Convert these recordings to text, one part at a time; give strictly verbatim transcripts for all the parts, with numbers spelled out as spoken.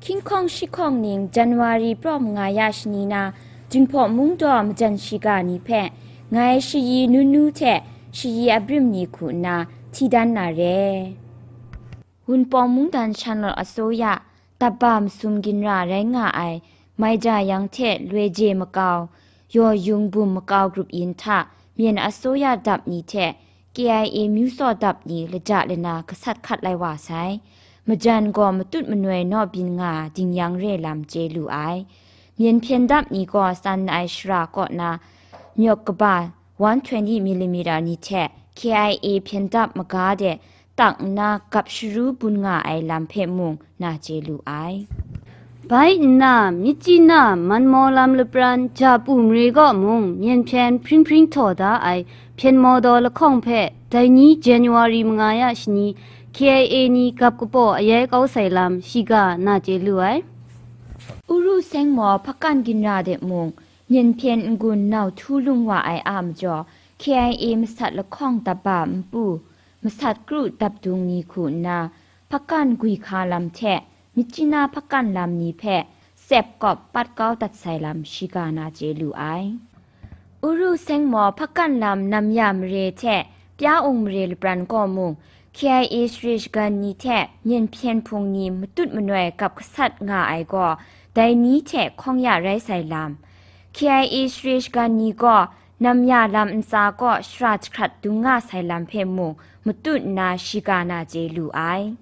Hkying hkawng shi hkawng ning January praw manga ya shani na, Jinghpaw mung daw majan shiga ni hpe ngai shayi nunu hte shayi abrim ni hku nna hti dan na re. Wunpawng mungdan shanlawt asoya, dapba masum ginra rai nga ai, Maija yang hte Loi Je makau, Yaw Yung Bum makau grup yin hta, Myen asoya dap ni hte K I A myu saw dap ni laja lana gasat hkat lai wa sai. Majan gaw matut manoi naw byin nga ding yang re lam chye lu ai. Myen hpyen dap ni gaw san ai shara kaw na myawk kaba one twenty millimeter ni hte K I A hpyen dap maga de tak nna gap sharu bun nga ai lam hpe mung na chye lu ai. Bai nna, Myitkyina, Manmaw lam lapran, Japu mare kaw mung, myen hpyen hpring hpring htaw da ai hpyen maw daw lahkawng hpe, dai ni January manga ya shani, K I A ni gap kapaw ayai kau sai lam, shiga na chye lu ai. Uru Seng maw hpakan ginra de mung, myen hpyen n-gun nau htu lung wa ai a majaw, K I A masat lahkawng dapba npu, masat kru dapdung ni hku nna, hpakan gwi hka lam hte Myitkyina hpakan lam ni hpe sep kawp pat kau dat sai lam shiga na chye lu ai. Uru Seng maw hpakan lam namya mare hte pya ung mare lapran kaw mung, K I A share shagan ni hte myen hpyen hpung ni matut manoi gap gasat nga ai gaw, dai ni hte hkawng ya rai sai lam. K I A share shagan ni gaw namya lam ntsa kaw shara jahkrat dung nga sai lam hpe mung matut nna shiga na chye lu ai.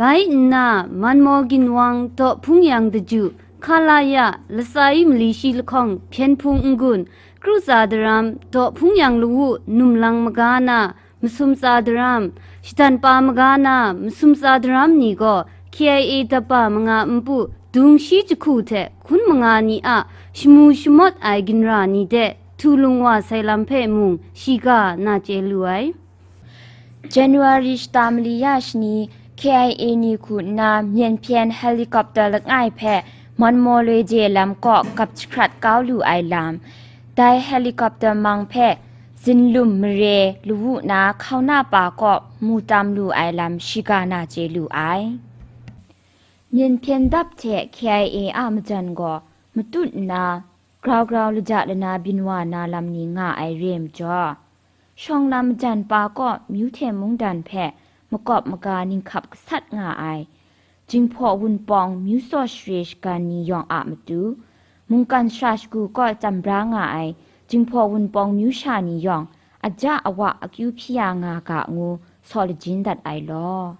Bai nna, Manmaw ginwang daw hpung yang daju, Khalaya, latsa i mali shi lahkawng hpyen hpung n-gun, kru tsa daram, daw hpung yang lawu, num lang maga na, masum tsa daram, shadan pa maga na, masum tsa daram ni gaw, K I A dapba manga npu, dung shi jahku hte hkun manga ni a shamu shamawt ai ginra ni de, htu lung wa sai lam hpe mung, shiga na chye lu ai. January shata mali ya shani, K I A ni hku nna myen hpyen helicopter langai hpe Manmaw Loi Je lam kaw gap jahkrat kau lu ai lam, dai helicopter mang hpe zinlum mare lawu na hkauna pa kaw mu tam lu ai lam shiga na chye lu ai. Myen hpyen dap hte K I A a majan gaw matut nna grau grau laja lana byin wa na lam ni nga ai re majaw, shawng lam majan pa kaw myu hte mungdan hpe makawp maga ninghkap gasat nga ai, Jinghpaw Wunpawng myu saw share shagan ni yawng a matu, mungkan shara shagu kaw cham bra nga ai Jinghpaw Wunpawng myu sha ni yawng, aja awa akyu hpyi ya nga ga ngu saw lajin dat ai law.